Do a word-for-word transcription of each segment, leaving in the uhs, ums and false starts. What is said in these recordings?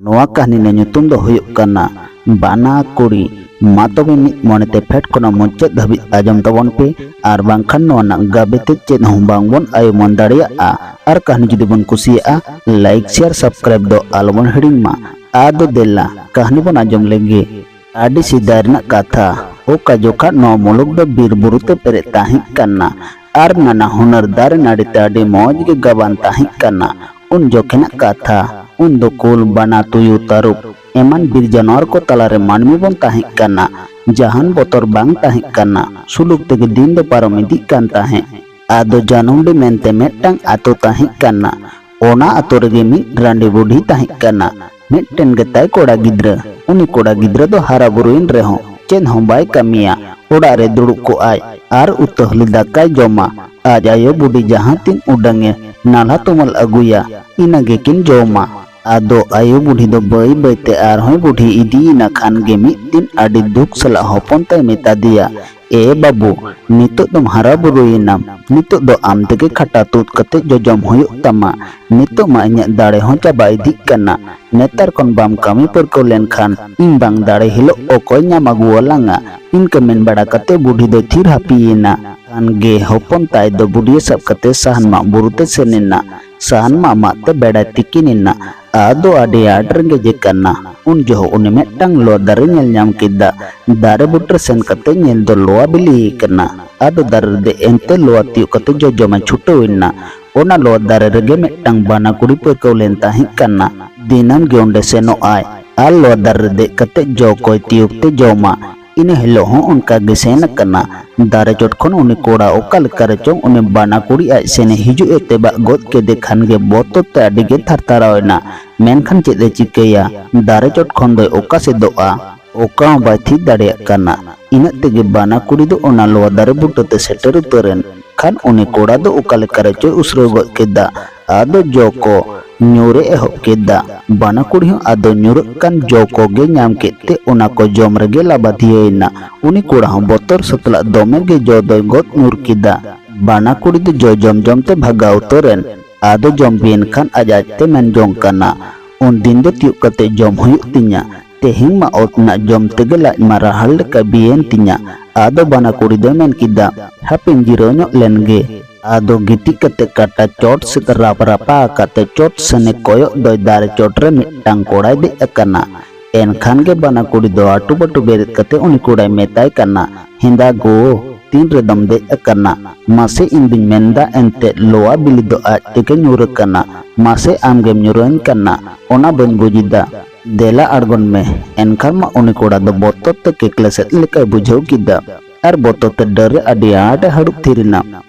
ᱱᱚᱣᱟ ᱠᱟᱹᱦᱱᱤ ᱨᱮᱱᱟᱜ ᱧᱩᱛᱩᱢ ᱫᱚ ᱦᱩᱭᱩᱜ ᱠᱟᱱᱟ ᱵᱟᱱᱟ ᱠᱩᱲᱤ᱾ ᱢᱟ ᱛᱚᱵᱮ ᱢᱤᱫ ᱢᱚᱱᱮᱛᱮ ᱯᱷᱮᱰ ᱠᱷᱚᱱᱟᱜ ᱢᱩᱪᱟᱹᱫ ᱫᱷᱟᱹᱵᱤᱡ ᱟᱸᱡᱚᱢ ᱛᱟᱵᱚᱱ ᱯᱮ, ᱟᱨ ᱵᱟᱝᱠᱷᱟᱱ ᱱᱚᱣᱟ ᱨᱮᱱᱟᱜ ᱜᱟᱵᱮ ᱛᱮ ᱪᱮᱫ ᱦᱚᱸ ᱵᱟᱝᱵᱚᱱ ᱟᱭᱩᱢᱟᱹᱱ ᱫᱟᱲᱮᱭᱟᱜᱼᱟ᱾ ᱟᱨ ᱠᱟᱹᱦᱱᱤ ᱡᱩᱫᱤ ᱵᱚᱱ ᱠᱩᱥᱤᱭᱟᱜᱼᱟ, ᱞᱟᱭᱤᱠ, ᱥᱮᱭᱟᱨ, ᱥᱟᱵᱥᱠᱨᱟᱭᱤᱵ ᱫᱚ ᱟᱞᱚᱵᱚᱱ ᱦᱤᱲᱤᱧ ᱢᱟ᱾ ᱟᱫᱚ ᱫᱮᱞᱟ ᱠᱟᱹᱦᱱᱤ ᱵᱚᱱ ᱟᱸᱡᱚᱢ ᱞᱮᱜᱮ᱾ ᱟᱹᱰᱤ ᱥᱮᱫᱟᱭ ᱨᱮᱱᱟᱜ ᱠᱟᱛᱷᱟ᱾ ᱚᱠᱟ ᱡᱚᱠᱷᱟᱡ ᱱᱚᱣᱟ ᱢᱩᱞᱩᱠ ᱫᱚ ᱵᱤᱨ ᱵᱩᱨᱩ ᱛᱮ ᱯᱮᱨᱮᱡ ᱛᱟᱦᱮᱸ ᱠᱟᱱᱟ ᱟᱨ ᱱᱟᱱᱟ ᱦᱩᱱᱟᱹᱨ ᱫᱟᱨᱮ ᱱᱟᱹᱲᱤ ᱛᱮ ᱟᱹᱰᱤ ᱢᱚᱡᱽ ᱜᱮ ᱜᱟᱵᱟᱱ ᱛᱟᱦᱮᱸ ᱠᱟᱱᱟ᱾ ᱩᱱ ᱡᱚᱠᱷᱮᱱᱟᱜ ᱠᱟᱛᱷᱟ᱾ ᱩᱱ ᱫᱚ ᱠᱩᱞ, ᱵᱟᱱᱟ, ᱛᱩᱭᱩ, ᱛᱟᱹᱨᱩᱵ ᱮᱢᱟᱱ ᱵᱤᱨ ᱡᱟᱱᱣᱟᱨ ᱠᱚ ᱛᱟᱞᱟᱨᱮ ᱢᱟᱹᱱᱢᱤ ᱵᱚᱱ ᱛᱟᱦᱮᱸ ᱠᱟᱱᱟ᱾ ᱡᱟᱦᱟᱱ ᱵᱚᱛᱚᱨ ᱵᱟᱝ ᱛᱟᱦᱮᱸ ᱠᱟᱱᱟ᱾ ᱥᱩᱞᱩᱠ ᱛᱮᱜᱮ ᱫᱤᱱ ᱫᱚ ᱯᱟᱨᱚᱢ ᱤᱫᱤᱜ ᱠᱟᱱ ᱛᱟᱦᱮᱸᱫ᱾ ᱟᱫᱚ ᱡᱟᱹᱱᱩᱢᱰᱤ ᱢᱮᱱᱛᱮ ᱢᱤᱫᱴᱟᱝ ᱟᱛᱳ ᱛᱟᱦᱮᱸ ᱠᱟᱱᱟ᱾ ᱚᱱᱟ ᱟᱛᱳ ᱨᱮᱜᱮ ᱢᱤᱫ ᱨᱟᱺᱰᱤ ᱵᱩᱰᱷᱤ ᱛᱟᱦᱮᱸ ᱠᱟᱱᱟ᱾ ᱢᱤᱫᱴᱮᱱ ᱜᱮᱛᱟᱭ ᱠᱚᱲᱟ ᱜᱤᱫᱽᱨᱟᱹ᱾ ᱩᱱᱤ ᱠᱚᱲᱟ ᱜᱤᱫᱽᱨᱟᱹ ᱫᱚ ᱦᱟᱨᱟ ᱵᱩᱨᱩᱭᱮᱱ ᱨᱮᱦᱚᱸ ᱪᱮᱫ ᱦᱚᱸ ᱵᱟᱭ ᱠᱟᱹᱢᱤᱭᱟ᱾ ᱚᱲᱟᱜ ᱨᱮ ᱫᱩᱲᱩᱵ ᱠᱚᱜᱼᱟᱭ ᱟᱨ ᱩᱛᱟᱹᱦᱞᱤ ᱫᱟᱠᱟᱭ ᱡᱚᱢᱟ᱾ ᱟᱡ ᱟᱭᱳ ᱵᱩᱰᱷᱤ ᱡᱟᱦᱟᱸ ᱛᱤᱱ ᱩᱰᱟᱹᱝ ᱮ ᱱᱟᱞᱦᱟ ᱛᱩᱢᱟᱹᱞ ᱟᱹᱜᱩᱭᱟ, ᱤᱱᱟᱹ ᱜᱮᱠᱤᱱ ᱡᱚᱢᱟ᱾ ᱟᱫᱚ ᱟᱭᱳ ᱵᱩᱰᱷᱤ ᱫᱚ ᱵᱟᱹᱭ ᱵᱟᱹᱭᱛᱮ ᱟᱨᱦᱚᱸᱭ ᱵᱩᱰᱷᱤ ᱤᱫᱤᱭᱮᱱᱟ ᱠᱷᱟᱱ ᱜᱮ ᱢᱤᱫ ᱫᱤᱱ ᱟᱹᱰᱤ ᱫᱩᱠ ᱥᱟᱞᱟᱜ ᱦᱚᱯᱚᱱ ᱛᱟᱭ ᱢᱮᱛᱟ ᱫᱮᱭᱟ, "ᱮ ᱵᱟᱹᱵᱩ, ᱱᱤᱛᱚᱜ ᱫᱚᱢ ᱦᱟᱨᱟ ᱵᱩᱨᱩᱭᱮᱱᱟᱢ, ᱱᱤᱛᱚᱜ ᱫᱚ ᱟᱢ ᱛᱮᱜᱮ ᱠᱷᱟᱴᱟ ᱛᱩᱫ ᱠᱟᱛᱮ ᱡᱚᱡᱚᱢ ᱦᱩᱭᱩᱜ ᱛᱟᱢᱟ᱾ ᱱᱤᱛᱚᱜ ᱢᱟ ᱤᱧᱟᱹᱜ ᱫᱟᱲᱮ ᱦᱚᱸ ᱪᱟᱵᱟ ᱤᱫᱤᱜ ᱠᱟᱱᱟ᱾ ᱱᱮᱛᱟᱨ ᱠᱷᱚᱱ ᱵᱟᱢ ᱠᱟᱹᱢᱤ ᱯᱟᱹᱨᱠᱟᱹᱣ ᱞᱮᱱᱠᱷᱟᱱ ᱤᱧ ᱵᱟᱝ ᱫᱟᱲᱮ ᱦᱤᱞᱳᱜ ᱚᱠᱚᱭ ᱧᱟᱢ ᱟᱹᱜᱩ ᱟᱞᱟᱝᱟ?" ᱤᱱᱠᱟᱹ ᱢᱮᱱ ᱵᱟᱲᱟ ᱠᱟᱛᱮ ᱵᱩᱰᱷᱤ ᱫᱚᱭ ᱛᱷᱤᱨ ᱦᱟᱹᱯᱤᱭᱮᱱᱟ᱾ ᱠᱷᱟᱱ ᱜᱮ ᱦᱚᱯᱚᱱ ᱛᱟᱭ ᱫᱚ ᱵᱩᱰᱷᱤ ᱥᱟᱵ ᱠᱟᱛᱮ ᱥᱟᱦᱟᱱ ᱢᱟᱜ ᱵᱩᱨᱩ ᱛᱮ ᱥᱮᱱ ᱮᱱᱟ᱾ ᱥᱟᱦᱟᱱ ᱢᱟᱜ ᱢᱟᱜ ᱛᱮ ᱵᱮᱲᱟᱭ ᱛᱤᱠᱤᱱ ᱮᱱᱟ᱾ ᱟᱫᱚ ᱟᱹᱰᱤ ᱟᱸᱴ ᱨᱮᱸᱜᱮᱡ ᱮ ᱠᱟᱱᱟ᱾ ᱩᱱ ᱡᱚᱦᱚᱜ ᱩᱱᱤ ᱢᱤᱫᱴᱟᱝ ᱞᱚ ᱫᱟᱨᱮ ᱧᱮᱞ ᱧᱟᱢ ᱠᱮᱫᱟ᱾ ᱫᱟᱨᱮ ᱵᱩᱴᱟᱹ ᱥᱮᱱ ᱠᱟᱛᱮ ᱧᱮᱞ ᱫᱚ ᱞᱚᱣᱟ ᱵᱤᱞᱤ ᱠᱟᱱᱟ᱾ ᱟᱫᱚ ᱫᱟᱨᱮ ᱨᱮ ᱫᱮᱡ ᱮᱱᱛᱮ ᱞᱚᱣᱟ ᱛᱤᱭᱳᱜ ᱠᱟᱛᱮ ᱡᱚᱡᱚᱢᱮ ᱪᱷᱩᱴᱟᱹᱣ ᱮᱱᱟ᱾ ᱚᱱᱟ ᱞᱚᱣᱟ ᱫᱟᱨᱮ ᱨᱮᱜᱮ ᱢᱤᱫᱴᱟᱝ ᱵᱟᱱᱟ ᱠᱩᱲᱤ ᱯᱟᱹᱨᱠᱟᱹᱣ ᱞᱮᱱ ᱛᱟᱦᱮᱸ ᱠᱟᱱᱟ᱾ ᱫᱤᱱᱟᱹᱢ ᱜᱮ ᱚᱸᱰᱮ ᱥᱮᱱᱚᱜ ᱟᱭ ᱟᱨ ᱞᱚᱣᱟ ᱫᱟᱨᱮ ᱨᱮ ᱫᱮᱡ ᱠᱟᱛᱮ ᱡᱚ ᱠᱚᱭ ᱛᱤᱭᱳᱜ ᱛᱮ ᱡᱚᱢᱟ᱾ ᱤᱱᱟᱹ ᱦᱤᱞᱳᱜ ᱦᱚᱸ ᱚᱱᱠᱟ ᱜᱮ ᱥᱮᱱ ᱟᱠᱟᱱᱟ᱾ ᱫᱟᱨᱮ ᱪᱚᱴ ᱠᱷᱚᱱ ᱩᱱᱤ ᱠᱚᱲᱟ ᱚᱠᱟ ᱞᱮᱠᱟ ᱨᱮᱪᱚᱝ ᱩᱱᱤ ᱵᱟᱱᱟ ᱠᱩᱲᱤ ᱟᱡ ᱥᱮᱱᱮ ᱦᱤᱡᱩᱜ ᱮ ᱛᱮᱵᱟᱜ ᱜᱚᱫ ᱠᱮᱫᱮ ᱠᱷᱟᱱ ᱜᱮ ᱵᱚᱛᱚᱨ ᱛᱮ ᱟᱹᱰᱤ ᱜᱮ ᱛᱷᱟᱨ ᱛᱷᱟᱨᱟᱣ ᱮᱱᱟ᱾ ᱢᱮᱱᱠᱷᱟᱱ ᱪᱮᱫ ᱮ ᱪᱤᱠᱟᱹᱭᱟ? ᱫᱟᱨᱮ ᱪᱚᱴ ᱠᱷᱚᱱ ᱫᱚᱭ ᱚᱠᱟ ᱥᱮᱫᱚᱜᱼᱟ? ᱚᱠᱟ ᱦᱚᱸ ᱵᱟᱭ ᱛᱷᱤᱨ ᱫᱟᱲᱮᱭᱟᱜ ᱠᱟᱱᱟ᱾ ᱤᱱᱟᱹᱜ ᱛᱮᱜᱮ ᱵᱟᱱᱟ ᱠᱩᱲᱤ ᱫᱚ ᱚᱱᱟ ᱞᱚᱣᱟ ᱫᱟᱨᱮ ᱵᱩᱴᱟᱹ ᱛᱮ ᱥᱮᱴᱮᱨ ᱩᱛᱟᱹᱨ ᱮᱱ ᱠᱷᱟᱱ ᱩᱱᱤ ᱠᱚᱲᱟ ᱫᱚ ᱚᱠᱟ ᱞᱮᱠᱟ ᱨᱮᱪᱚᱭ ᱩᱥᱨᱟᱹᱣ ᱜᱚᱫ ᱠᱮᱫᱟ᱾ ᱟᱫᱚ ᱡᱚ ᱠᱚ ᱧᱩᱨ ᱮ ᱮᱦᱚᱵ ᱠᱮᱫᱟ᱾ ᱵᱟᱱᱟ ᱠᱩᱲᱤ ᱦᱚᱸ ᱟᱫᱚ ᱧᱩᱨᱟᱹᱜ ᱠᱟᱱ ᱡᱚ ᱠᱚᱜᱮ ᱧᱟᱢ ᱠᱮᱫ ᱛᱮ ᱚᱱᱟ ᱠᱚ ᱡᱚᱢ ᱨᱮᱜᱮ ᱞᱟᱵᱟᱫᱷᱤᱭᱟᱹᱭᱮᱱᱟ᱾ ᱩᱱᱤ ᱠᱚᱲᱟ ᱦᱚᱸ ᱵᱚᱛᱚᱨ ᱥᱟᱛᱞᱟᱜ ᱫᱚᱢᱮ ᱜᱮ ᱡᱚ ᱫᱚᱭ ᱜᱚᱫ ᱧᱩᱨ ᱠᱮᱫᱟ᱾ ᱵᱟᱱᱟ ᱠᱩᱲᱤ ᱫᱚ ᱡᱚ ᱡᱚᱢ ᱡᱚᱢ ᱛᱮ ᱵᱷᱟᱜᱟᱣ ᱩᱛᱟᱹᱨ ᱮᱱ᱾ ᱟᱫᱚ ᱡᱚᱢ ᱵᱤᱭᱮᱱ ᱠᱷᱟᱱ ᱟᱡ ᱟᱡ ᱛᱮ ᱢᱮᱱ ᱡᱚᱝ ᱠᱟᱱᱟ, ᱩᱱᱫᱤᱱ ᱫᱚ ᱛᱤᱭᱳᱜ ᱠᱟᱛᱮ ᱡᱚᱢ ᱦᱩᱭᱩᱜ ᱛᱤᱧᱟ᱾ ᱛᱮᱦᱮᱧ ᱢᱟ ᱚᱛ ᱨᱮᱱᱟᱜ ᱡᱚᱢ ᱛᱮᱜᱮ ᱞᱟᱡ ᱢᱟ ᱨᱟᱦᱟᱲ ᱞᱮᱠᱟ ᱵᱤᱭᱮᱱ ᱛᱤᱧᱟ᱾ ᱟᱫᱚ ᱵᱟᱱᱟ ᱠᱩᱲᱤ ᱫᱚᱭ ᱢᱮᱱ ᱠᱮᱫᱟ, ᱦᱟᱯᱮᱧ ᱡᱤᱨᱟᱹᱣ ᱧᱚᱜ ᱞᱮᱱ ᱜᱮ᱾ ᱟᱫᱚ ᱜᱤᱛᱤᱡ ᱠᱟᱛᱮ ᱠᱟᱴᱟ ᱪᱚᱴ ᱥᱮᱫ ᱨᱟᱯ ᱨᱟᱯᱟ ᱟᱠᱟᱫ ᱛᱮ ᱪᱚᱴ ᱥᱮᱱᱮ ᱠᱚᱭᱚᱜ ᱫᱚᱭ ᱫᱟᱨᱮ ᱪᱚᱴ ᱨᱮ ᱢᱤᱫᱴᱟᱝ ᱠᱚᱲᱟᱭ ᱫᱮᱡ ᱟᱠᱟᱱᱟ᱾ ᱮᱱᱠᱷᱟᱱ ᱜᱮ ᱵᱟᱱᱟ ᱠᱩᱲᱤ ᱫᱚ ᱟᱹᱴᱩ ᱯᱟᱹᱴᱩ ᱵᱮᱨᱮᱫ ᱠᱟᱛᱮ ᱩᱱᱤ ᱠᱚᱲᱟᱭ ᱢᱮᱛᱟᱭ ᱠᱟᱱᱟ, ᱦᱮᱸᱫᱟ ᱜᱳ, ᱛᱤᱱ ᱨᱮᱫᱚᱢ ᱫᱮᱡ ᱟᱠᱟᱱᱟ? ᱢᱟᱥᱮ, ᱤᱧ ᱫᱩᱧ ᱢᱮᱱᱫᱟ ᱮᱱᱛᱮᱫ ᱞᱚᱣᱟ ᱵᱤᱞᱤ ᱫᱚ ᱟᱡ ᱛᱮᱜᱮ ᱧᱩᱨ ᱟᱠᱟᱱᱟ᱾ ᱢᱟᱥᱮ, ᱟᱢᱜᱮᱢ ᱧᱩᱨᱟᱹᱧ ᱠᱟᱱᱟ, ᱚᱱᱟ ᱵᱟᱹᱧ ᱵᱩᱡᱽ ᱮᱫᱟ᱾ ᱫᱮᱞᱟ ᱟᱬᱜᱚᱱ ᱢᱮ᱾ ᱮᱱᱠᱷᱟᱱ ᱢᱟ ᱩᱱᱤ ᱠᱚᱲᱟ ᱫᱚ ᱵᱚᱛᱚᱨ ᱛᱮ ᱠᱮᱠᱞᱮ ᱥᱮᱫ ᱞᱮᱠᱟᱭ ᱵᱩᱡᱷᱟᱹᱣ ᱠᱮᱫᱟ ᱟᱨ ᱵᱚᱛᱚᱨ ᱛᱮ ᱰᱟᱹᱨ ᱨᱮ ᱟᱹᱰᱤ ᱟᱸᱴ ᱮ ᱦᱟᱹᱲᱩᱵ ᱛᱷᱤᱨ ᱮᱱᱟ᱾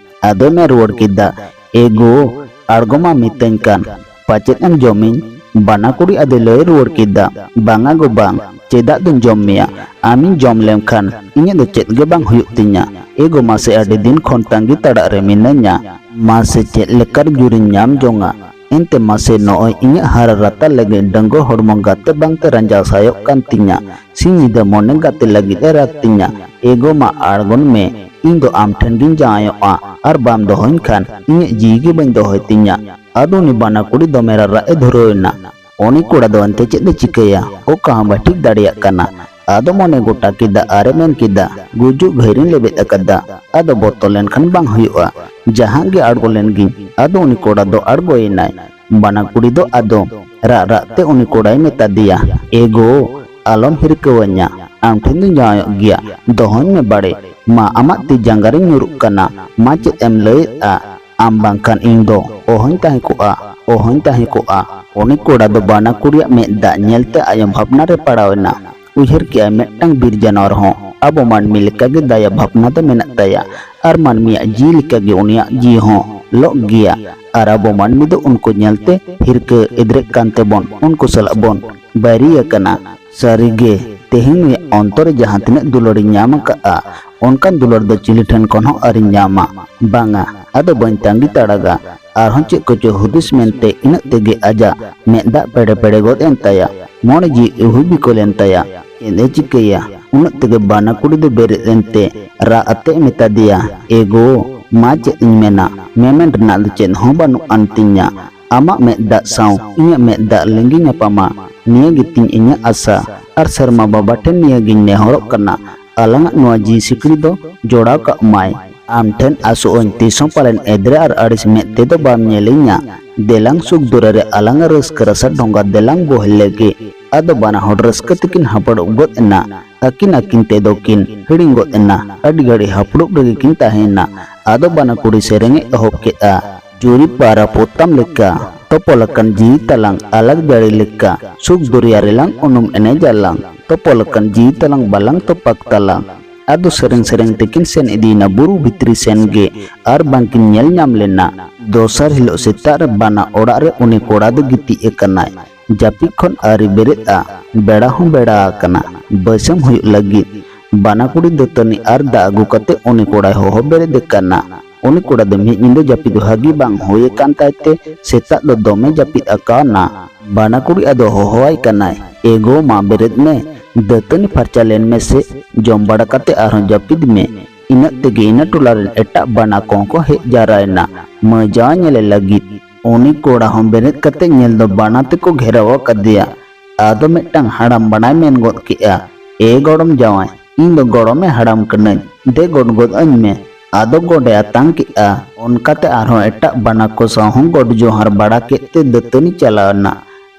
ᱟᱫᱚᱭ ᱢᱮᱱ ᱨᱩᱣᱟᱹᱲ ᱠᱮᱫᱟ, ᱮ ᱜᱳ, ᱟᱬᱜᱚ ᱢᱟ ᱢᱤᱛᱟᱹᱧ ᱠᱟᱱ, ᱯᱟᱪᱮᱫ ᱮᱢ ᱡᱚᱢᱤᱧ? ᱵᱟᱱᱟ ᱠᱩᱲᱤ ᱟᱫᱚᱭ ᱞᱟᱹᱭ ᱨᱩᱣᱟᱹᱲ ᱠᱮᱫᱟ, ᱵᱟᱝᱟ ᱜᱳ ᱵᱟᱝ, ᱪᱮᱫᱟᱜ ᱫᱚᱧ ᱡᱚᱢ ᱢᱮᱭᱟ? ᱟᱢᱤᱧ ᱡᱚᱢ ᱞᱮᱢ ᱠᱷᱟᱱ ᱤᱧᱟᱹᱜ ᱫᱚ ᱪᱮᱫ ᱜᱮ ᱵᱟᱝ ᱦᱩᱭᱩᱜ ᱛᱤᱧᱟ᱾ ᱮ ᱜᱳ ᱢᱟᱥᱮ, ᱟᱹᱰᱤ ᱫᱤᱱ ᱠᱷᱚᱱ ᱛᱟᱸᱜᱤ ᱛᱟᱲᱟᱜ ᱨᱮ ᱢᱤᱱᱟᱹᱧᱟ, ᱢᱟᱥᱮ ᱪᱮᱫ ᱞᱮᱠᱟᱨ ᱡᱩᱨᱤᱧ ᱧᱟᱢ ᱡᱚᱝᱟ? ᱮᱱᱛᱮ ᱢᱟᱥᱮ, ᱱᱚᱜᱼᱚᱭ ᱤᱧᱟᱹᱜ ᱦᱟᱨᱟ ᱨᱟᱛᱟ ᱞᱟᱹᱜᱤᱫ ᱰᱟᱺᱜᱩᱣᱟᱹ ᱦᱚᱲᱢᱚ ᱜᱟᱛᱮ ᱵᱟᱝᱛᱮ ᱨᱟᱸᱡᱟᱣ ᱥᱟᱭᱚᱜ ᱠᱟᱱ ᱛᱤᱧᱟ᱾ ᱥᱤᱧ ᱧᱤᱫᱟᱹ ᱢᱚᱱᱮ ᱜᱟᱛᱮ ᱞᱟᱹᱜᱤᱫ ᱮ ᱨᱟᱜᱽ ᱛᱤᱧᱟ᱾ ᱮ ᱜᱳ ᱢᱟ ᱟᱬᱜᱚᱱ ᱢᱮ, ᱤᱧ ᱫᱚ ᱟᱢ ᱴᱷᱮᱱ ᱜᱤᱧ ᱡᱟᱶᱟᱭᱚᱜᱼᱟ, ᱟᱨ ᱵᱟᱢ ᱫᱚᱦᱚᱧ ᱠᱷᱟᱱ ᱤᱧᱟᱹᱜ ᱡᱤᱣᱤ ᱜᱮ ᱵᱟᱹᱧ ᱫᱚᱦᱚᱭ ᱛᱤᱧᱟ᱾ ᱟᱫᱚ ᱩᱱᱤ ᱵᱟᱱᱟ ᱠᱩᱲᱤ ᱫᱚᱢᱮ ᱨᱟᱨᱟᱜ ᱮ ᱫᱷᱩᱨᱟᱹᱣ ᱮᱱᱟ᱾ ᱩᱱᱤ ᱠᱚᱲᱟ ᱫᱚ ᱮᱱᱛᱮ ᱪᱮᱫ ᱮ ᱪᱤᱠᱟᱹᱭᱟ? ᱚᱠᱟ ᱦᱚᱸ ᱵᱟᱭ ᱴᱷᱤᱠ ᱫᱟᱲᱮᱭᱟᱜ ᱠᱟᱱᱟ᱾ ᱟᱫᱚ ᱢᱚᱱᱮ ᱜᱚᱴᱟ ᱠᱮᱫᱟ ᱟᱨ ᱮ ᱢᱮᱱ ᱠᱮᱫᱟ, ᱜᱩᱡᱩᱜ ᱜᱷᱟᱹᱭᱨᱤᱧ ᱞᱮᱵᱮᱫ ᱟᱠᱟᱫᱟ, ᱟᱫᱚ ᱵᱚᱛᱚᱨ ᱞᱮᱱᱠᱷᱟᱱ ᱵᱟᱝ ᱦᱩᱭᱩᱜᱼᱟ᱾ ᱡᱟᱦᱟᱸ ᱜᱮ ᱟᱬᱜᱚ ᱞᱮᱱ ᱜᱤᱧ᱾ ᱟᱫᱚ ᱩᱱᱤ ᱠᱚᱲᱟ ᱫᱚ ᱟᱬᱜᱚᱭᱮᱱᱟᱭ᱾ ᱵᱟᱱᱟ ᱠᱩᱲᱤ ᱫᱚ ᱟᱫᱚ ᱨᱟᱜ ᱨᱟᱜ ᱛᱮ ᱩᱱᱤ ᱠᱚᱲᱟᱭ ᱢᱮᱛᱟ ᱫᱮᱭᱟ, ᱮ ᱜᱳ, ᱟᱞᱚᱢ ᱦᱤᱨᱠᱟᱹᱣᱟᱹᱧᱟ, ᱟᱢ ᱴᱷᱮᱱ ᱫᱚᱧ ᱡᱟᱶᱟᱭᱚᱜ ᱜᱮᱭᱟ, ᱫᱚᱦᱚᱧ ᱢᱮ ᱵᱟᱲᱮ᱾ ᱢᱟ, ᱟᱢᱟᱜ ᱛᱤ ᱡᱟᱸᱜᱟ ᱨᱤᱧ ᱧᱩᱨᱩᱜ ᱠᱟᱱᱟ᱾ ᱢᱟ, ᱪᱮᱫ ᱮᱢ ᱞᱟᱹᱭᱮᱫᱼᱟ? ᱟᱢ ᱵᱟᱝᱠᱷᱟᱱ ᱤᱧ ᱫᱚ ᱚᱦᱚᱧ ᱛᱟᱦᱮᱸ ᱠᱚᱜᱼᱟ, ᱚᱦᱚᱧ ᱛᱟᱦᱮᱸ ᱠᱚᱜᱼᱟ᱾ ᱩᱱᱤ ᱠᱚᱲᱟ ᱫᱚ ᱵᱟᱱᱟ ᱠᱩᱲᱤᱭᱟᱜ ᱢᱮᱫ ᱫᱟᱜ ᱧᱮᱞᱛᱮ ᱟᱭᱚᱢ ᱵᱷᱟᱵᱽᱱᱟ ᱨᱮ ᱯᱟᱲᱟᱣ ᱮᱱᱟ᱾ ᱩᱭᱦᱟᱹᱨ ᱠᱮᱜᱼᱟᱭ, ᱢᱤᱫᱴᱟᱝ ᱵᱤᱨ ᱡᱟᱱᱣᱟᱨ ᱦᱚᱸ ᱟᱵᱚ ᱢᱟᱹᱱᱢᱤ ᱞᱮᱠᱟᱜᱮ ᱫᱟᱭᱟ ᱵᱷᱟᱵᱽᱱᱟ ᱫᱚ ᱢᱮᱱᱟᱜ ᱛᱟᱭᱟ, ᱟᱨ ᱢᱟᱹᱱᱢᱤᱭᱟᱜ ᱡᱤᱣᱤ ᱞᱮᱠᱟᱜᱮ ᱩᱱᱤᱭᱟᱜ ᱡᱤᱣᱤ ᱦᱚᱸ ᱞᱚᱜ ᱜᱮᱭᱟ, ᱟᱨ ᱟᱵᱚ ᱢᱟᱹᱱᱢᱤ ᱫᱚ ᱩᱱᱠᱩ ᱧᱮᱞᱛᱮ ᱦᱤᱨᱠᱟᱹ ᱮᱫᱽᱨᱮᱜ ᱠᱟᱱ ᱛᱮᱵᱚᱱ ᱩᱱᱠᱩ ᱥᱟᱞᱟᱜ ᱵᱚᱱ ᱵᱟᱹᱭᱨᱤ ᱟᱠᱟᱱᱟ᱾ ᱥᱟᱹᱨᱤᱜᱮ, ᱛᱮᱦᱮᱧ ᱱᱩᱭᱟᱜ ᱚᱱᱛᱚᱨ ᱨᱮ ᱡᱟᱦᱟᱸ ᱛᱤᱱᱟᱹᱜ ᱫᱩᱞᱟᱹᱲᱤᱧ ᱧᱟᱢ ᱟᱠᱟᱫᱼᱟ, ᱚᱱᱠᱟᱱ ᱫᱩᱞᱟᱹᱲ ᱫᱚ ᱪᱤᱞᱤ ᱴᱷᱮᱱ ᱠᱷᱚᱱ ᱦᱚᱸ ᱟᱹᱣᱨᱤᱧ ᱧᱟᱢᱟ᱾ ᱵᱟᱝᱟ, ᱟᱫᱚ ᱵᱟᱹᱧ ᱛᱟᱺᱜᱤ ᱛᱟᱲᱟᱜᱟ᱾ ᱟᱨᱦᱚᱸ ᱪᱮᱫ ᱠᱚᱪᱚ ᱦᱩᱫᱤᱥ ᱢᱮᱱᱛᱮ ᱤᱱᱟᱹᱜ ᱛᱮᱜᱮ ᱟᱡᱟᱜ ᱢᱮᱫ ᱫᱟᱜ ᱯᱮᱲᱮ ᱯᱮᱲᱮ ᱜᱚᱫ ᱮᱱ ᱛᱟᱭᱟ᱾ ᱢᱚᱱᱮ ᱡᱤᱣᱤ ᱩᱦᱩ ᱵᱤᱠᱚᱞ ᱮᱱ ᱛᱟᱭᱟ᱾ ᱪᱮᱫ ᱮ ᱪᱤᱠᱟᱹᱭᱟ? ᱩᱱᱟᱹᱜ ᱛᱮᱜᱮ ᱵᱟᱱᱟ ᱠᱩᱲᱤ ᱫᱚ ᱵᱮᱨᱮᱫ ᱮᱱᱛᱮ ᱨᱟᱜ ᱟᱛᱮ ᱢᱮᱛᱟ ᱫᱮᱭᱟ, ᱮ ᱜᱳ, ᱢᱟ ᱪᱮᱫ ᱤᱧ ᱢᱮᱱᱟ, ᱢᱮᱢᱮᱱ ᱨᱮᱱᱟᱜ ᱫᱚ ᱪᱮᱫ ᱦᱚᱸ ᱵᱟᱹᱱᱩᱜ ᱟᱱ ᱛᱤᱧᱟ᱾ ᱟᱢᱟᱜ ᱢᱮᱫ ᱫᱟᱜ ᱥᱟᱶ ᱤᱧᱟᱹᱜ ᱢᱮᱫ ᱫᱟᱜ ᱞᱤᱸᱜᱤ ᱧᱟᱯᱟᱢᱟ, ᱱᱤᱭᱟᱹ ᱜᱮᱛᱤᱧ ᱤᱧᱟᱹᱜ ᱟᱥᱟ᱾ ᱟᱨ ᱥᱮᱨᱢᱟ ᱵᱟᱵᱟ ᱴᱷᱮᱱ ᱱᱤᱭᱟᱹ ᱜᱤᱧ ᱱᱮᱦᱚᱨᱚᱜ ᱠᱟᱱᱟ, ᱟᱞᱟᱝᱟᱜ ᱱᱚᱣᱟ ᱡᱤᱣᱤ ᱥᱤᱠᱲᱤ ᱫᱚ ᱡᱚᱲᱟᱣ ᱠᱟᱜ ᱢᱟᱭ᱾ ᱟᱢ ᱴᱷᱮᱱ ᱟᱥᱚᱜ ᱟᱹᱧ, ᱛᱤᱥ ᱦᱚᱸ ᱯᱟᱞᱮᱱ ᱮᱫᱽᱨᱮ ᱟᱨ ᱟᱹᱲᱤᱥ ᱢᱮᱫ ᱛᱮᱫᱚ ᱵᱟᱢ ᱧᱮᱞᱤᱧᱟ᱾ ᱫᱮᱞᱟᱝ ᱥᱩᱠ ᱫᱩᱨᱟᱹ ᱨᱮ ᱟᱞᱟᱝᱟᱜ ᱨᱟᱹᱥᱠᱟᱹ ᱨᱟᱥᱟ ᱰᱷᱚᱸᱜᱟ ᱫᱮᱞᱟᱝ ᱵᱚᱦᱮᱞ ᱞᱮᱜᱮ᱾ ᱟᱫᱚ ᱵᱟᱱᱟ ᱦᱚᱲ ᱨᱟᱹᱥᱠᱟᱹ ᱛᱮᱠᱤᱱ ᱦᱟᱯᱲᱩᱵ ᱜᱚᱫ ᱮᱱᱟ᱾ ᱟᱹᱠᱤᱱ ᱟᱹᱠᱤᱱ ᱛᱮᱫᱚ ᱠᱤᱱ ᱦᱤᱲᱤᱧ ᱜᱚᱫ ᱮᱱᱟ᱾ ᱟᱹᱰᱤ ᱜᱷᱟᱹᱲᱤᱡ ᱦᱟᱯᱲᱩᱵ ᱨᱮᱜᱮ ᱠᱤᱱ ᱛᱟᱦᱮᱸᱭᱮᱱᱟ᱾ ᱟᱫᱚ ᱵᱟᱱᱟ ᱠᱩᱲᱤ ᱥᱮᱨᱮᱧ ᱮ ᱮᱦᱚᱵ ᱠᱮᱫᱼᱟ᱾ ᱡᱩᱨᱤ ᱯᱟᱨᱟ ᱯᱚᱛᱟᱢ ᱞᱮᱠᱟ, ᱛᱚᱯᱚᱞ ᱟᱠᱟᱱ ᱡᱤᱣᱤ ᱛᱟᱞᱟᱝ ᱟᱞᱟᱜ ᱡᱟᱹᱲᱤ ᱞᱮᱠᱟ, ᱥᱩᱠ ᱫᱚᱨᱭᱟ ᱨᱮᱞᱟᱝ ᱩᱱᱩᱢ ᱮᱱᱮᱡᱟᱞᱟᱝ, ᱛᱚᱯᱚᱞ ᱟᱠᱟᱱ ᱡᱤᱣᱤ ᱛᱟᱞᱟᱝ ᱵᱟᱞᱟᱝ ᱛᱚᱯᱟᱜ ᱛᱟᱞᱟᱝ᱾ ᱟᱫᱚ ᱥᱮᱨᱮᱧ ᱥᱮᱨᱮᱧ ᱛᱮᱠᱤᱱ ᱥᱮᱱ ᱤᱫᱤᱭᱮᱱᱟ ᱵᱩᱨᱩ ᱵᱷᱤᱛᱨᱤ ᱥᱮᱱ ᱜᱮ, ᱟᱨ ᱵᱟᱝᱠᱤᱱ ᱧᱮᱞ ᱧᱟᱢ ᱞᱮᱱᱟ᱾ ᱫᱚᱥᱟᱨ ᱦᱤᱞᱳᱜ ᱥᱮᱛᱟᱜ ᱨᱮ ᱵᱟᱱᱟ ᱚᱲᱟᱜ ᱨᱮ ᱩᱱᱤ ᱠᱚᱲᱟ ᱫᱚ ᱜᱤᱛᱤᱡ ᱟᱠᱟᱱᱟᱭ᱾ ᱡᱟᱹᱯᱤᱫ ᱠᱷᱚᱱ ᱟᱹᱣᱨᱤ ᱵᱮᱨᱮᱫᱼᱟ, ᱵᱮᱲᱟ ᱦᱚᱸ ᱵᱮᱲᱟ ᱟᱠᱟᱱᱟ, ᱵᱟᱹᱥᱭᱟᱹᱢ ᱦᱩᱭᱩᱜ ᱞᱟᱹᱜᱤᱫ᱾ ᱵᱟᱱᱟ ᱠᱩᱲᱤ ᱫᱟᱹᱛᱟᱹᱱᱤ ᱟᱨ ᱫᱟᱜ ᱟᱹᱜᱩ ᱠᱟᱛᱮ ᱩᱱᱤ ᱠᱚᱲᱟᱭ ᱦᱚᱦᱚ ᱵᱮᱨᱮᱫᱮ ᱠᱟᱱᱟ᱾ ᱩᱱᱤ ᱠᱚᱲᱟ ᱫᱚ ᱢᱤᱫ ᱧᱤᱫᱟᱹ ᱡᱟᱹᱯᱤᱫ ᱵᱷᱟᱹᱜᱤ ᱵᱟᱝ ᱦᱩᱭ ᱟᱠᱟᱱ ᱛᱟᱭ ᱛᱮ ᱥᱮᱛᱟᱜ ᱫᱚ ᱫᱚᱢᱮ ᱡᱟᱹᱯᱤᱫ ᱟᱠᱟᱣᱱᱟ᱾ ᱵᱟᱱᱟ ᱠᱩᱲᱤ ᱟᱫᱚ ᱦᱚᱦᱚᱣᱟᱭ ᱠᱟᱱᱟᱭ, "ᱮ ᱜᱳ ᱢᱟ, ᱵᱮᱨᱮᱫ ᱢᱮ, ᱫᱟᱹᱛᱟᱹᱱᱤ ᱯᱷᱟᱨᱪᱟ ᱞᱮᱱ ᱢᱮ ᱥᱮ, ᱡᱚᱢ ᱵᱟᱲᱟ ᱠᱟᱛᱮ ᱟᱨᱦᱚᱸ ᱡᱟᱹᱯᱤᱫ ᱢᱮ᱾ ᱤᱱᱟᱹᱜ ᱛᱮᱜᱮ ᱤᱱᱟᱹ ᱴᱚᱞᱟ ᱨᱮᱱ ᱮᱴᱟᱜ ᱵᱟᱱᱟ ᱠᱚᱦᱚᱸ ᱠᱚ ᱦᱮᱡ ᱡᱟᱣᱨᱟᱭᱮᱱᱟ ᱢᱟᱹᱭ ᱡᱟᱶᱟᱭ ᱧᱮᱞᱮ ᱞᱟᱹᱜᱤᱫ᱾" ᱩᱱᱤ ᱠᱚᱲᱟ ᱦᱚᱸ ᱵᱮᱨᱮᱫ ᱠᱟᱛᱮ ᱧᱮᱞ ᱫᱚ ᱵᱟᱱᱟ ᱛᱮᱠᱚ ᱜᱷᱮᱨᱟᱣ ᱟᱠᱟᱫᱮᱭᱟ᱾ ᱟᱫᱚ ᱢᱤᱫᱴᱟᱝ ᱦᱟᱲᱟᱢ ᱵᱟᱱᱟᱭ ᱢᱮᱱ ᱜᱚᱫ ᱠᱮᱫᱼᱟ, "ᱮ ᱜᱚᱲᱚᱢ ᱡᱟᱶᱟᱭ, ᱤᱧ ᱫᱚ ᱜᱚᱲᱚᱢᱮ ᱦᱟᱲᱟᱢ ᱠᱟᱹᱱᱟᱹᱧ, ᱫᱮ ᱜᱚᱰ ᱜᱚᱫ ᱟᱹᱧ ᱢᱮ᱾" ᱟᱫᱚ ᱜᱚᱰᱮ ᱟᱛᱟᱝ ᱠᱮᱫᱼᱟ᱾ ᱚᱱᱠᱟᱛᱮ ᱟᱨᱦᱚᱸ ᱮᱴᱟᱜ ᱵᱟᱱᱟ ᱠᱚ ᱥᱟᱶ ᱦᱚᱸ ᱜᱚᱰ ᱡᱚᱦᱟᱨ ᱵᱟᱲᱟ ᱠᱮᱫ ᱛᱮ ᱫᱟᱹᱛᱟᱹᱱᱤ ᱪᱟᱞᱟᱣ ᱮᱱᱟ᱾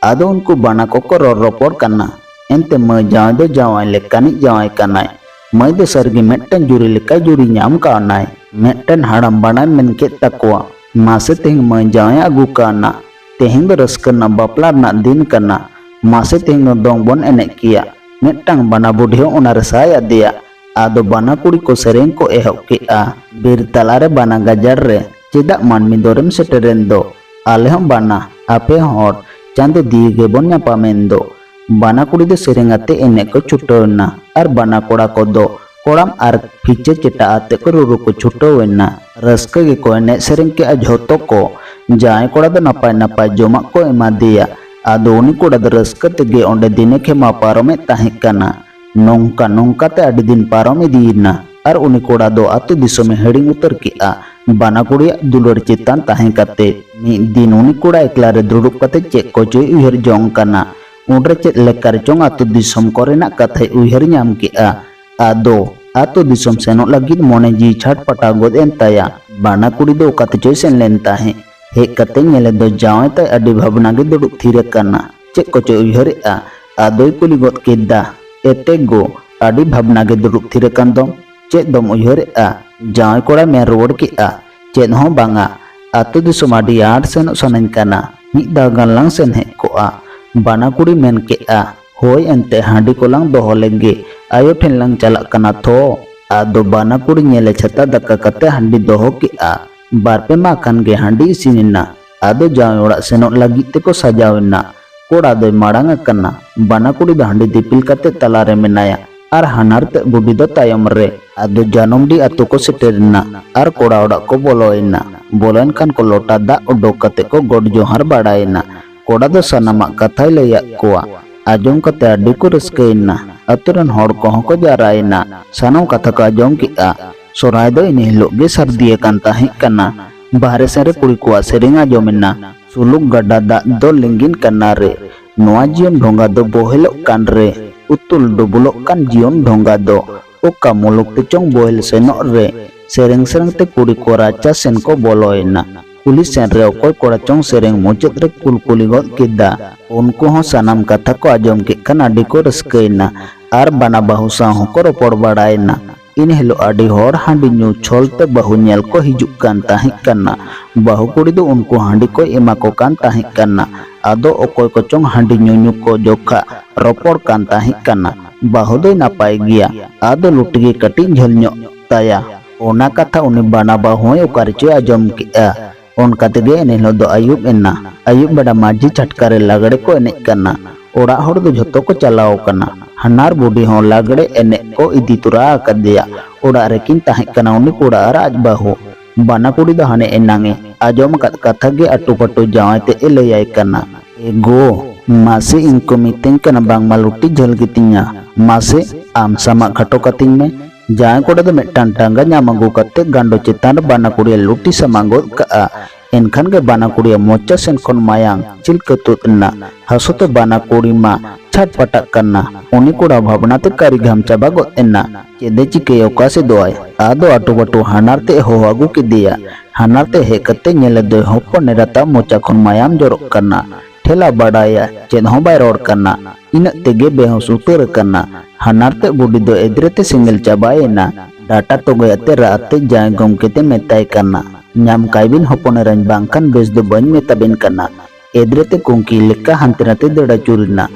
ᱟᱫᱚ ᱩᱱᱠᱩ ᱵᱟᱱᱟ ᱠᱚᱠᱚ ᱨᱚᱲ ᱨᱚᱯᱚᱲ ᱠᱟᱱᱟ᱾ ᱮᱱᱛᱮ ᱢᱟᱹᱭ ᱡᱟᱶᱟᱭ ᱫᱚ ᱡᱟᱶᱟᱭ ᱞᱮᱠᱟᱱᱤᱡ ᱡᱟᱶᱟᱭ ᱠᱟᱱᱟᱭ᱾ ᱢᱟᱹᱭ ᱫᱚ ᱥᱟᱹᱨᱤᱜᱮ ᱢᱤᱫᱴᱟᱝ ᱡᱩᱨᱤ ᱞᱮᱠᱟᱭ ᱡᱩᱨᱤ ᱧᱟᱢ ᱠᱟᱣᱱᱟᱭ᱾ ᱢᱤᱫᱴᱮᱱ ᱦᱟᱲᱟᱢ ᱵᱟᱱᱟᱭ ᱢᱮᱱ ᱠᱮᱫ ᱛᱟᱠᱚᱣᱟ, "ᱢᱟᱥᱮ ᱛᱮᱦᱮᱧ ᱢᱟᱹᱭ ᱡᱟᱶᱟᱭ ᱟᱹᱜᱩ ᱠᱟᱣᱱᱟ᱾ ᱛᱮᱦᱮᱧ ᱫᱚ ᱨᱟᱹᱥᱠᱟᱹ ᱨᱮᱱᱟᱜ ᱵᱟᱯᱞᱟ ᱨᱮᱱᱟᱜ ᱫᱤᱱ ᱠᱟᱱᱟ᱾ ᱢᱟᱥᱮ ᱛᱮᱦᱮᱧ ᱫᱚ ᱫᱚᱝ ᱵᱚᱱ ᱮᱱᱮᱡ ᱠᱮᱭᱟ᱾" ᱢᱤᱫᱴᱟᱝ ᱵᱟᱱᱟ ᱵᱩᱰᱷᱤ ᱦᱚᱸ ᱚᱱᱟᱨᱮ ᱥᱟᱭ ᱟᱫᱮᱭᱟ᱾ ᱟᱫᱚ ᱵᱟᱱᱟ ᱠᱩᱲᱤ ᱠᱚ ᱥᱮᱨᱮᱧ ᱠᱚ ᱮᱦᱚᱵ ᱠᱮᱫᱼᱟ, "ᱵᱤᱨ ᱛᱟᱞᱟᱨᱮ ᱵᱟᱱᱟ ᱜᱟᱡᱟᱲ ᱨᱮ, ᱪᱮᱫᱟᱜ ᱢᱟᱹᱱᱢᱤ ᱫᱚᱨᱮᱢ ᱥᱮᱴᱮᱨᱮᱱ ᱫᱚ? ᱟᱞᱮ ᱦᱚᱸ ᱵᱟᱱᱟ, ᱟᱯᱮ ᱦᱚᱸ ᱦᱚᱲ, ᱪᱟᱸᱫᱚ ᱫᱤᱭᱮ ᱜᱮᱵᱚᱱ ᱧᱟᱯᱟᱢᱮᱱ ᱫᱚ᱾" ᱵᱟᱱᱟ ᱠᱩᱲᱤ ᱫᱚ ᱥᱮᱨᱮᱧ ᱟᱛᱮ ᱮᱱᱮᱡ ᱠᱚ ᱪᱷᱩᱴᱟᱹᱣ ᱮᱱᱟ ᱟᱨ ᱵᱟᱱᱟ ᱠᱚᱲᱟ ᱠᱚᱫᱚ ᱠᱚᱲᱟᱢ ᱟᱨ ᱯᱷᱤᱪᱟᱹ ᱪᱮᱴᱟ ᱟᱛᱮ ᱠᱚ ᱨᱩᱨᱩ ᱠᱚ ᱪᱷᱩᱴᱟᱹᱣ ᱮᱱᱟ᱾ ᱨᱟᱹᱥᱠᱟᱹ ᱜᱮᱠᱚ ᱮᱱᱮᱡ ᱥᱮᱨᱮᱧ ᱠᱮᱜᱼᱟ ᱡᱷᱚᱛᱚ ᱠᱚ᱾ ᱡᱟᱶᱟᱭ ᱠᱚᱲᱟ ᱫᱚ ᱱᱟᱯᱟᱭ ᱱᱟᱯᱟᱭ ᱡᱚᱢᱟᱜ ᱠᱚ ᱮᱢᱟᱫᱮᱭᱟ᱾ ᱟᱫᱚ ᱩᱱᱤ ᱠᱚᱲᱟ ᱫᱚ ᱨᱟᱹᱥᱠᱟᱹ ᱛᱮᱜᱮ ᱚᱸᱰᱮ ᱫᱤᱱᱮ ᱠᱷᱮᱢᱟ ᱯᱟᱨᱚᱢᱮᱫ ᱛᱟᱦᱮᱸ ᱠᱟᱱᱟ᱾ ᱱᱚᱝᱠᱟ ᱱᱚᱝᱠᱟ ᱛᱮ ᱟᱹᱰᱤ ᱫᱤᱱ ᱯᱟᱨᱚᱢ ᱤᱫᱤᱭᱮᱱᱟ ᱟᱨ ᱩᱱᱤ ᱠᱚᱲᱟ ᱫᱚ ᱟᱹᱛᱩ ᱫᱤᱥᱚᱢᱮ ᱦᱤᱲᱤᱧ ᱩᱛᱟᱹᱨ ᱠᱮᱜᱼᱟ᱾ ᱵᱟᱱᱟ ᱠᱩᱲᱤᱭᱟᱜ ᱫᱩᱞᱟᱹᱲ ᱪᱮᱛᱟᱱ ᱛᱟᱦᱮᱸ ᱠᱟᱛᱮ᱾ ᱢᱤᱫ ᱫᱤᱱ ᱩᱱᱤ ᱠᱚᱲᱟ ᱮᱠᱞᱟ ᱨᱮ ᱫᱩᱲᱩᱵ ᱠᱟᱛᱮ ᱪᱮᱫ ᱠᱚᱪᱚᱭ ᱩᱭᱦᱟᱹᱨ ᱡᱚᱝ ᱠᱟᱱᱟ᱾ ᱩᱱᱨᱮ ᱪᱮᱫ ᱞᱮᱠᱟ ᱨᱮᱪᱚᱝ ᱟᱛᱳ ᱫᱤᱥᱚᱢ ᱠᱚᱨᱮᱱᱟᱜ ᱠᱟᱛᱷᱟᱭ ᱩᱭᱦᱟᱹᱨ ᱧᱟᱢ ᱠᱮᱜᱼᱟ᱾ ᱟᱫᱚ ᱟᱛᱳ ᱫᱤᱥᱚᱢ ᱥᱮᱱᱚᱜ ᱞᱟᱹᱜᱤᱫ ᱢᱚᱱᱮ ᱡᱤᱣᱤ ᱪᱷᱟᱴᱯᱟᱴᱟᱣ ᱜᱚᱫ ᱮᱱ ᱛᱟᱭᱟ᱾ ᱵᱟᱱᱟ ᱠᱩᱲᱤ ᱫᱚ ᱚᱠᱟ ᱛᱮᱪᱚᱭ ᱥᱮᱱ ᱞᱮᱱ ᱛᱟᱦᱮᱸᱫ᱾ ᱦᱮᱡ ᱠᱟᱛᱮ ᱧᱮᱞᱮ ᱫᱚ ᱡᱟᱶᱟᱭ ᱛᱟᱭ ᱟᱹᱰᱤ ᱵᱷᱟᱵᱽᱱᱟ ᱜᱮ ᱫᱩᱲᱩᱵ ᱛᱷᱤᱨ ᱟᱠᱟᱱᱟ᱾ ᱪᱮᱫ ᱠᱚᱪᱚᱭ ᱩᱭᱦᱟᱹᱨᱮᱜᱼᱟ᱾ ᱟᱫᱚᱭ ᱠᱩᱞᱤ ᱜᱚᱫ ᱠᱮᱫᱟ, "ᱮᱛᱮ ᱜᱳ, ᱟᱹᱰᱤ ᱵᱷᱟᱵᱽᱱᱟ ᱜᱮ ᱫᱩᱲᱩᱵ ᱛᱷᱤᱨ ᱟᱠᱟᱱ ᱫᱚᱢ, ᱪᱮᱫ ᱫᱚᱢ ᱩᱭᱦᱟᱹᱨᱮᱜᱼᱟ?" ᱡᱟᱶᱟᱭ ᱠᱚᱲᱟ ᱢᱮᱱ ᱨᱩᱣᱟᱹᱲ ᱠᱮᱜᱼᱟ, "ᱪᱮᱫ ᱦᱚᱸ ᱵᱟᱝᱟ, ᱟᱛᱳ ᱫᱤᱥᱚᱢ ᱟᱹᱰᱤ ᱟᱸᱴ ᱥᱮᱱᱚᱜ ᱥᱟᱱᱟᱧ ᱠᱟᱱᱟ, ᱢᱤᱫ ᱫᱷᱟᱣ ᱜᱟᱱ ᱞᱟᱝ ᱥᱮᱱ ᱦᱮᱡ ᱠᱚᱜᱼᱟ᱾" ᱵᱟᱱᱟ ᱠᱩᱲᱤ ᱢᱮᱱ ᱠᱮᱜᱼᱟ, "ᱦᱳᱭ ᱮᱱᱛᱮ, ᱦᱟᱺᱰᱤ ᱠᱚᱞᱟᱝ ᱫᱚᱦᱚ ᱞᱮᱜᱮ, ᱟᱭᱳ ᱴᱷᱮᱱ ᱞᱟᱝ ᱪᱟᱞᱟᱜ ᱠᱟᱱᱟ ᱛᱷᱚ᱾" ᱟᱫᱚ ᱵᱟᱱᱟ ᱠᱩᱲᱤ ᱧᱮᱞᱮ ᱪᱷᱟᱛᱟ ᱫᱟᱠᱟ ᱠᱟᱛᱮ ᱦᱟᱺᱰᱤ ᱫᱚᱦᱚ ᱠᱮᱜᱼᱟ᱾ ᱵᱟᱨ ᱯᱮ ᱢᱟᱦᱟ ᱠᱷᱟᱱ ᱜᱮ ᱦᱟᱺᱰᱤ ᱤᱥᱤᱱ ᱮᱱᱟ᱾ ᱟᱫᱚ ᱡᱟᱶᱟᱭ ᱚᱲᱟᱜ ᱥᱮᱱᱚᱜ ᱞᱟᱹᱜᱤᱫ ᱛᱮᱠᱚ ᱥᱟᱡᱟᱣ ᱮᱱᱟ᱾ ᱠᱚᱲᱟ ᱫᱚᱭ ᱢᱟᱲᱟᱝ ᱟᱠᱟᱱᱟ᱾ ᱵᱟᱱᱟ ᱠᱩᱲᱤ ᱫᱚ ᱦᱟᱺᱰᱤ ᱫᱤᱯᱤᱞ ᱠᱟᱛᱮ ᱛᱟᱞᱟ ᱨᱮ ᱢᱮᱱᱟᱭᱟ ᱟᱨ ᱦᱟᱱᱦᱟᱨ ᱛᱮᱫ ᱵᱩᱰᱷᱤ ᱫᱚ ᱛᱟᱭᱚᱢ ᱨᱮ᱾ ᱟᱫᱚ ᱡᱟᱱᱚᱢᱰᱤ ᱟᱛᱳ ᱠᱚ ᱥᱮᱴᱮᱨ ᱮᱱᱟ ᱟᱨ ᱠᱚᱲᱟ ᱚᱲᱟᱜ ᱠᱚ ᱵᱚᱞᱚᱭᱮᱱᱟ᱾ ᱵᱚᱞᱚᱭᱮᱱ ᱠᱷᱟᱱ ᱠᱚ ᱞᱚᱴᱟ ᱫᱟᱜ ᱚᱰᱚᱠ ᱠᱟᱛᱮ ᱠᱚ ᱜᱚᱰ ᱡᱚᱦᱟᱨ ᱵᱟᱲᱟᱭᱮᱱᱟ᱾ ᱠᱚᱲᱟ ᱫᱚ ᱥᱟᱱᱟᱢᱟᱜ ᱠᱟᱛᱷᱟᱭ ᱞᱟᱹᱭᱟᱫ ᱠᱚᱣᱟ᱾ ᱟᱸᱡᱚᱢ ᱠᱟᱛᱮ ᱟᱹᱰᱤ ᱠᱚ ᱨᱟᱹᱥᱠᱟᱹᱭᱮᱱᱟ᱾ ᱟᱛᱳ ᱨᱮᱱ ᱦᱚᱲ ᱠᱚᱦᱚᱸ ᱠᱚ ᱡᱟᱣᱨᱟᱭᱮᱱᱟ᱾ ᱥᱟᱱᱟᱢ ᱠᱟᱛᱷᱟ ᱠᱚ ᱟᱸᱡᱚᱢ ᱠᱮᱜᱼᱟ᱾ ᱥᱚᱨᱦᱟᱭ ᱫᱚ ᱤᱱᱟᱹ ᱦᱤᱞᱳᱜ ᱜᱮ ᱥᱟᱹᱨᱫᱤ ᱟᱠᱟᱱ ᱛᱟᱦᱮᱸ ᱠᱟᱱᱟ᱾ ᱵᱟᱦᱨᱮ ᱥᱮᱱ ᱨᱮ ᱠᱩᱲᱤ ᱠᱚᱣᱟᱜ ᱥᱮᱨᱮᱧ ᱟᱸᱡᱚᱢᱮᱱᱟ᱾ ᱥᱩᱞᱩᱠ ᱜᱟᱰᱟ ᱫᱟᱜ ᱫᱚ ᱞᱤᱸᱜᱤᱱ ᱠᱟᱱᱟ ᱨᱮ, ᱱᱚᱣᱟ ᱡᱤᱭᱚᱱ ᱰᱷᱚᱸᱜᱟ ᱫᱚ ᱵᱚᱦᱮᱞᱚᱜ ᱠᱟᱱ ᱨᱮ, ᱩᱛᱩᱞ ᱰᱩᱵᱩᱞᱚᱜ ᱠᱟᱱ ᱡᱤᱭᱚᱱ ᱰᱷᱚᱸᱜᱟ ᱫᱚ ᱚᱠᱟ ᱢᱩᱞᱩᱠ ᱛᱮᱪᱚᱝ ᱵᱚᱦᱮᱞ ᱥᱮᱱᱚᱜ ᱨᱮ᱾ ᱥᱮᱨᱮᱧ ᱥᱮᱨᱮᱧ ᱛᱮ ᱠᱩᱲᱤ ᱠᱚ ᱨᱟᱪᱟ ᱥᱮᱱ ᱠᱚ ᱵᱚᱞᱚᱭᱮᱱᱟ᱾ ᱠᱩᱞᱦᱤ ᱥᱮᱱ ᱨᱮ ᱚᱠᱚᱭ ᱠᱚᱲᱟ ᱪᱚᱝ ᱥᱮᱨᱮᱧ ᱢᱩᱪᱟᱹᱫ ᱨᱮ ᱠᱩᱞᱠᱩᱞᱤ ᱜᱚᱫ ᱠᱮᱫᱟ᱾ ᱩᱱᱠᱩ ᱦᱚᱸ ᱥᱟᱱᱟᱢ ᱠᱟᱛᱷᱟ ᱠᱚ ᱟᱸᱡᱚᱢ ᱠᱮᱫ ᱠᱷᱟᱱ ᱟᱹᱰᱤ ᱠᱚ ᱨᱟᱹᱥᱠᱟᱹᱭᱮᱱᱟ ᱟᱨ ᱵᱟᱱᱟ ᱵᱟᱹᱦᱩ ᱥᱟᱶ ᱦᱚᱸᱠᱚ ᱨᱚᱯᱚᱲ ᱵᱟᱲᱟᱭᱮᱱᱟ᱾ ᱤᱱᱟᱹ ᱦᱤᱞᱳᱜ ᱟᱹᱰᱤ ᱦᱚᱲ ᱦᱟᱺᱰᱤ ᱧᱩ ᱪᱷᱚᱞ ᱛᱮ ᱵᱟᱹᱦᱩ ᱧᱮᱞ ᱠᱚ ᱦᱤᱡᱩᱜ ᱠᱟᱱ ᱛᱟᱦᱮᱸ ᱠᱟᱱᱟ᱾ ᱵᱟᱹᱦᱩ ᱠᱩᱲᱤ ᱫᱚ ᱩᱱᱠᱩ ᱦᱟᱺᱰᱤ ᱠᱚᱭ ᱮᱢᱟ ᱠᱚ ᱠᱟᱱ ᱛᱟᱦᱮᱸ ᱠᱟᱱᱟ᱾ ᱟᱫᱚ ᱚᱠᱚᱭ ᱠᱚᱪᱚᱝ ᱦᱟᱺᱰᱤ ᱧᱩ ᱧᱩ ᱠᱚ ᱡᱚᱠᱷᱟ ᱨᱚᱯᱚᱲ ᱠᱟᱱ ᱛᱟᱦᱮᱸ ᱠᱟᱱᱟ, "ᱵᱟᱹᱦᱩ ᱫᱚᱭ ᱱᱟᱯᱟᱭ ᱜᱮᱭᱟ, ᱟᱫᱚ ᱞᱩᱴᱤ ᱜᱮ ᱠᱟᱹᱴᱤᱡ ᱡᱷᱟᱹᱞ ᱧᱚᱜ ᱛᱟᱭᱟ᱾" ᱚᱱᱟ ᱠᱟᱛᱷᱟ ᱩᱱᱤ ᱵᱟᱱᱟ ᱵᱟᱹᱦᱩ ᱦᱚᱸᱭ ᱚᱠᱟ ᱨᱮᱪᱚᱭ ᱟᱸᱡᱚᱢ ᱠᱮᱜᱼᱟ᱾ ᱚᱱᱠᱟ ᱛᱮᱜᱮ ᱮᱱ ᱦᱤᱞᱳᱜ ᱫᱚ ᱟᱹᱭᱩᱵ ᱮᱱᱟ᱾ ᱟᱹᱭᱩᱵ ᱵᱮᱲᱟ ᱢᱟᱹᱡᱷᱤ ᱪᱷᱟᱴᱠᱟ ᱨᱮ ᱞᱟᱜᱽᱲᱮ ᱠᱚ ᱮᱱᱮᱡ ᱠᱟᱱᱟ᱾ ᱚᱲᱟᱜ ᱦᱚᱲ ᱫᱚ ᱡᱷᱚᱛᱚ ᱠᱚ ᱪᱟᱞᱟᱣ ᱠᱟᱱᱟ᱾ ᱦᱟᱱᱟᱨ ᱵᱩᱰᱷᱤ ᱦᱚᱸ ᱞᱟᱜᱽᱲᱮ ᱮᱱᱮᱡ ᱠᱚ ᱤᱫᱤ ᱛᱚᱨᱟ ᱟᱠᱟᱫᱮᱭᱟ᱾ ᱚᱲᱟᱜ ᱨᱮᱠᱤᱱ ᱛᱟᱦᱮᱸ ᱠᱟᱱᱟ ᱩᱱᱤ ᱠᱚᱲᱟ ᱟᱨ ᱟᱡ ᱵᱟᱹᱦᱩ᱾ ᱵᱟᱱᱟ ᱠᱩᱲᱤ ᱫᱚ ᱦᱟᱱᱮ ᱮᱱᱟᱝ ᱮ ᱟᱸᱡᱚᱢ ᱟᱠᱟᱫ ᱠᱟᱛᱷᱟ ᱜᱮ ᱟᱹᱴᱩ ᱯᱟᱹᱴᱩ ᱡᱟᱶᱟᱭ ᱛᱮᱫ ᱮ ᱞᱟᱹᱭᱟᱭ ᱠᱟᱱᱟ᱾ "ᱮ ᱜᱳ, ᱢᱟᱥᱮ ᱤᱧ ᱠᱚ ᱢᱤᱛᱟᱹᱧ ᱠᱟᱱᱟ ᱵᱟᱝᱢᱟ ᱞᱩᱴᱤ ᱡᱷᱟᱹᱞ ᱜᱮᱛᱤᱧᱟ᱾ ᱢᱟᱥᱮ ᱟᱢ ᱥᱟᱢᱟᱜ ᱠᱷᱟᱴᱚ ᱠᱟᱹᱛᱤᱧ ᱢᱮ, ᱡᱟᱶᱟᱭ ᱠᱚᱲᱟ ᱫᱚ ᱢᱤᱫᱴᱟᱝ ᱴᱟᱸᱜᱟ ᱧᱟᱢ ᱟᱹᱜᱩ ᱠᱟᱛᱮ ᱜᱟᱸᱰᱚ ᱪᱮᱛᱟᱱ ᱨᱮ ᱵᱟᱱᱟ ᱠᱩᱲᱤᱭᱟᱜ ᱞᱩᱴᱤ ᱥᱟᱢᱟ ᱜᱚᱫ ᱠᱟᱜᱼᱟ᱾ ᱮᱱᱠᱷᱟᱱ ᱜᱮ ᱵᱟᱱᱟ ᱠᱩᱲᱤᱭᱟᱜ ᱢᱚᱪᱟ ᱥᱮᱱ ᱠᱷᱚᱱ ᱢᱟᱭᱟᱝ ᱪᱤᱞᱠᱟᱹ ᱛᱩᱫ ᱮᱱᱟ᱾ ᱦᱟᱹᱥᱩ ᱛᱮ ᱵᱟᱱᱟ ᱠᱩᱲᱤ ᱢᱟ ᱪᱷᱟᱴ ᱯᱟᱴᱟᱜ ᱠᱟᱱᱟ᱾ ᱩᱱᱤ ᱠᱚᱲᱟ ᱵᱷᱟᱵᱽᱱᱟ ᱛᱮ ᱠᱟᱹᱨᱤ ᱜᱷᱟᱢ ᱪᱟᱵᱟ ᱜᱚᱫ ᱮᱱᱟ᱾ ᱪᱮᱫ ᱮ ᱪᱤᱠᱟᱹᱭᱟ, ᱚᱠᱟ ᱥᱮᱫᱚᱜᱼᱟᱭ? ᱟᱫᱚ ᱟᱴᱩ ᱯᱟᱴᱩ ᱦᱟᱱᱟᱨ ᱛᱮ ᱦᱚᱦᱚ ᱟᱹᱜᱩ ᱠᱮᱫᱮᱭᱟ᱾ ᱦᱟᱱᱟᱨ ᱛᱮ ᱦᱮᱡ ᱠᱟᱛᱮ ᱧᱮᱞ ᱮᱫᱟᱭ ᱦᱚᱯᱚᱱ ᱮᱨᱟ ᱛᱟᱜ ᱢᱚᱪᱟ ᱠᱷᱚᱱ ᱢᱟᱭᱟᱢ ᱡᱚᱨᱚᱜ ᱠᱟᱱᱟ᱾ ᱴᱷᱮᱞᱟ ᱵᱟᱲᱟᱭᱟ, ᱪᱮᱫ ᱦᱚᱸ ᱵᱟᱭ ᱨᱚᱲ ᱠᱟᱱᱟ᱾ ᱤᱱᱟᱹᱜ ᱛᱮᱜᱮ ᱵᱮᱦᱩᱸᱥ ᱩᱛᱟᱹᱨ ᱟᱠᱟᱱᱟ᱾ ᱦᱟᱱᱟᱨ ᱛᱮ ᱵᱩᱰᱤ ᱫᱚ ᱮᱫᱽᱨᱮ ᱛᱮ ᱥᱮᱸᱜᱮᱞ ᱪᱟᱵᱟᱭᱮᱱᱟ᱾ ᱰᱟᱴᱟ ᱛᱚᱜᱚᱡ ᱟᱛᱮ ᱨᱟᱜ ᱟᱛᱮ ᱡᱟᱶᱟᱭ ᱜᱚᱢᱠᱮ ᱛᱮ ᱢᱮᱛᱟᱭ ᱠᱟᱱᱟ, ᱧᱟᱢ ᱠᱟᱭ ᱵᱤᱱ ᱦᱚᱯᱚᱱ ᱮᱨᱟᱧ, ᱵᱟᱝᱠᱷᱟᱱ ᱵᱮᱥ ᱫᱚ ᱵᱟᱹᱧ ᱢᱮᱛᱟ ᱵᱤᱱ ᱠᱟᱱᱟ᱾ ᱮᱫᱽᱨᱮ ᱛᱮ ᱠᱩᱝᱠᱤ ᱞᱮᱠᱟ ᱦᱟᱱᱛᱮ ᱱᱟᱛᱮ ᱫᱟᱹᱲ ᱟᱹᱪᱩᱨᱮᱱᱟ᱾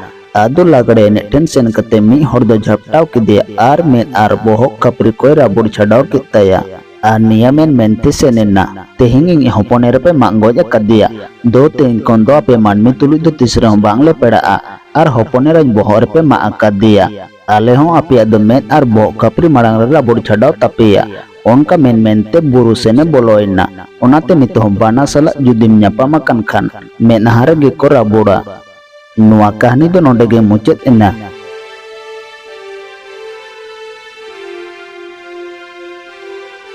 ᱟᱫᱚ ᱞᱟᱜᱽᱲᱮ ᱮᱱᱮᱡ ᱴᱷᱮᱱ ᱥᱮᱱ ᱠᱟᱛᱮ ᱢᱤᱫ ᱦᱚᱲ ᱫᱚ ᱡᱷᱟᱯᱴᱟᱣ ᱠᱮᱫᱮᱭᱟ ᱟᱨ ᱢᱮᱫ ᱟᱨ ᱵᱚᱦᱚᱜ ᱠᱷᱟᱹᱯᱨᱤ ᱠᱚᱭ ᱨᱟᱵᱩᱲ ᱪᱷᱟᱰᱟᱣ ᱠᱮᱫ ᱛᱟᱭᱟ᱾ ᱟᱨ ᱱᱤᱭᱟᱹ ᱢᱮᱱ ᱢᱮᱱᱛᱮ ᱥᱮᱱ ᱮᱱᱟ, ᱛᱮᱦᱮᱧ ᱤᱧ ᱦᱚᱯᱚᱱ ᱮᱨᱟ ᱯᱮ ᱢᱟᱜ ᱜᱚᱡ ᱟᱠᱟᱫᱮᱭᱟ᱾ ᱫᱚ ᱛᱮᱦᱮᱧ ᱠᱷᱚᱱ ᱫᱚ ᱟᱯᱮ ᱢᱟᱹᱱᱢᱤ ᱛᱩᱞᱩᱡ ᱫᱚ ᱛᱤᱥ ᱨᱮᱦᱚᱸ ᱵᱟᱝ ᱞᱮ ᱯᱮᱲᱟᱜᱼᱟ᱾ ᱟᱨ ᱦᱚᱯᱚᱱ ᱮᱨᱟᱧ ᱵᱚᱦᱚᱜ ᱨᱮᱯᱮ ᱢᱟᱜ ᱟᱠᱟᱫᱮᱭᱟ᱾ ᱟᱞᱮ ᱦᱚᱸ ᱟᱯᱮᱭᱟᱜ ᱫᱚ ᱢᱮᱫ ᱟᱨ ᱵᱚᱦᱚᱜ ᱠᱷᱟᱹᱯᱨᱤ ᱢᱟᱲᱟᱝ ᱨᱮ ᱨᱟᱵᱩᱲ ᱪᱷᱟᱰᱟᱣ ᱛᱟᱯᱮᱭᱟ᱾ ᱚᱱᱠᱟ ᱢᱮᱱ ᱢᱮᱱᱛᱮ ᱵᱩᱨᱩ ᱥᱮᱱᱮ ᱵᱚᱞᱚᱭᱮᱱᱟ᱾ ᱚᱱᱟᱛᱮ ᱱᱤᱛᱚᱜ ᱦᱚᱸ ᱵᱟᱱᱟ ᱥᱟᱞᱟᱜ ᱡᱩᱫᱤᱢ ᱧᱟᱯᱟᱢ ᱟᱠᱟᱱ ᱠᱷᱟᱱ ᱢᱮᱫᱦᱟ ᱨᱮᱜᱮ ᱠᱚ ᱨᱟᱵᱩᱲᱟ᱾ ᱱᱚᱣᱟ ᱠᱟᱹᱦᱱᱤ ᱫᱚ ᱱᱚᱰᱮ ᱜᱮ ᱢᱩᱪᱟᱹᱫ ᱮᱱᱟ᱾